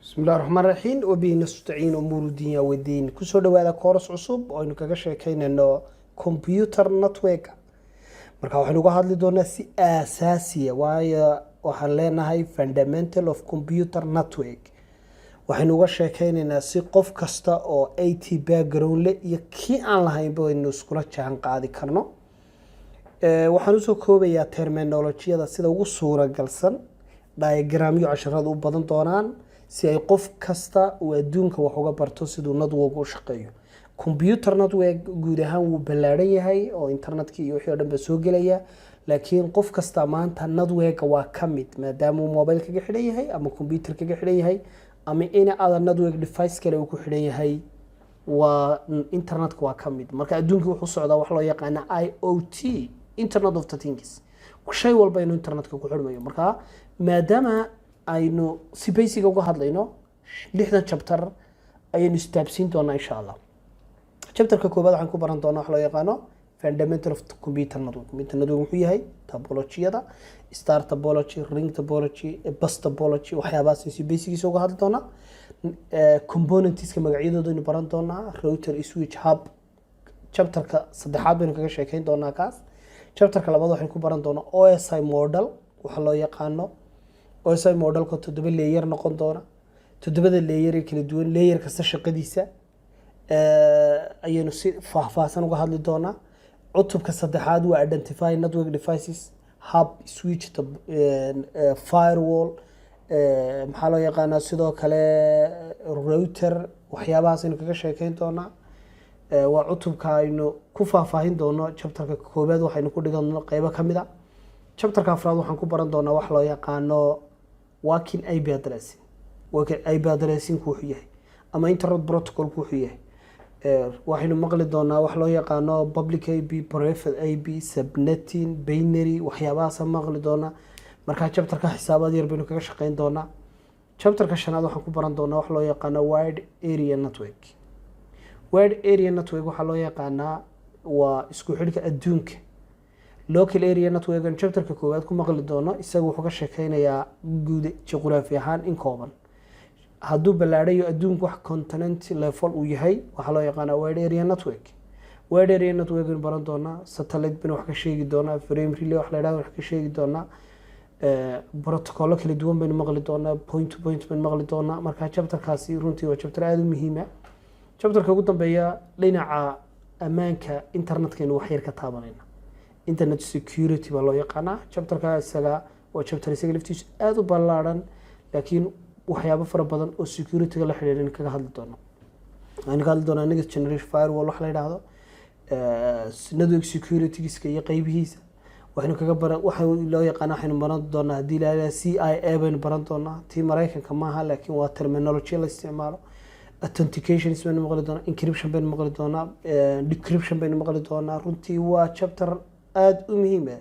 Bismillahi raxmaan raxiim, wabihi nastaciin, umuuru dunya wadiin. Kusoo dhawaada course cusub oo aynu kaga sheekeynayno computer network. Marka waxaynu uga hadli doonaa si aasaasiya, waayo waxaan leenahay fundamental of computer network. Waxaynu uga sheekeynaynaa si qof kasta oo IT background le iyo kii aan lahaynba aynu iskula jaan qaadi karno. Waxaan usoo koobayaa terminology-yada sida ugu suuragalsan, diagramyo casharada u badan doonaan, si ay qof kasta uu adduunka wax uga barto siduu network u shaqeeyo. Computer network guud ahaan wuu ballaadhan yahay oo internetkii iyo wixii o dhan ba soo gelaya, laakiin qof kasta maanta networka waa ka mid, maadaama uu mobile kaga xidhan yahay ama computer kaga xidhan yahay ama any other network device kale uu ku xidhan yahay, waa internetka waa ka mid. Marka adduunka wuxuu socdaa wax loo yaqaana IoT, Internet of the Things, shay walba inuu internetka ku xidhmayo. Marka maadaama aynu si basic uga hadlayno, 6dan chapter ayaynu istaabsiin doonaa, insha Allah. Chapterka koobaad waxaan ku baran doonaa wax loo yaqaano fundamental of computer network. Computer network muxuu yahay? Topology-yada, star topology, ring topology, bus topology, waxyaabahaas si basiciisa uga hadli doonaa. Componentska magacyadooda aynu baran doonaa, router, switch, hub. Chapterka saddexaad baynu kaga sheekeyn doonaa kaas. Chapterka labaad waxaynu ku baran doonaa OSI model, waxa loo yaqaano OSI modelka, toddoba layer noqon doona, toddobada layer ee kala duwan, layer kasta shaqadiisa ayaynu si faahfaahsan uga hadli doonaa. Cutubka saddexaad waa identify network devices, hub, switch, firewall, maxaa loo yaqaanaa sidoo kale router, waxyaabahaas aynu kaga sheekeyn doonaa. Waa cutubka aynu ku faahfaahin doono. Chapterka koobaad waxaynu ku dhigan doono qeybo ka mid a. Chapterka afraad waxaan ku baran doonaa wax loo yaqaano working IP addressing. Working IP addressing wuxuu yahay ama internet protocolku wuxuu yahay. Waxaynu maqli doonaa wax loo yaqaano public IP, private IP, subnetting, binary, waxyaabahaasa maqli doonaa. Markaa chapterka xisaabaad yar baynu kaga shaqeyn doonaa. Chapterka shanaad waxaan ku baran doonaa wax loo yaqaano wide area network. Wide area network waxaa loo yaqaanaa waa isku xidhka adduunka. Local area network aan chapterka koowaad ku maqli doono, isaga wuxuu ka sheekeynayaa guud juqraafi ahaan in kooban. Hadduu ballaadhayo adduunku wax continent level uu yahay, waxaa loo yaqaanaa wide area network. Wide area network baynu baran doonaa, satellite baynu wax ka sheegi doonaa, frame relay wax la yidhahdo wax ka sheegi doonaa, protocollo kala duwan baynu maqli doonaa, point to point baynu maqli doonaa. Marka chapterkaasi runtii waa chapter aada u muhiima. Chapterka ugu dambeeya dhinaca ammaanka internetkaynu wax yar ka taabanayna, internet security baa loo yaqaanaa. Chapterka isaga waa chapter isaga laftiisu aada u ballaadhan, laakiin waxyaabo fara badan oo security-ga la xidhiidhan kaga hadli doono. Waxaynu ka hadli doonaa next generation firewall wax la yidhaahdo, network securitygiska iyo qeybihiisa. Waxaynu kaga baran waxa loo yaqaana, waxaynu baran doonaa haddii la CIA baynu baran doonaa. Tii Maraykanka maaha, laakiin waa terminology la isticmaalo. Authentications baynu maqli doonaa, encryption baynu maqli doonaa, decryption baynu maqli doonaa. Runtii waa chapter aada u muhiim ah.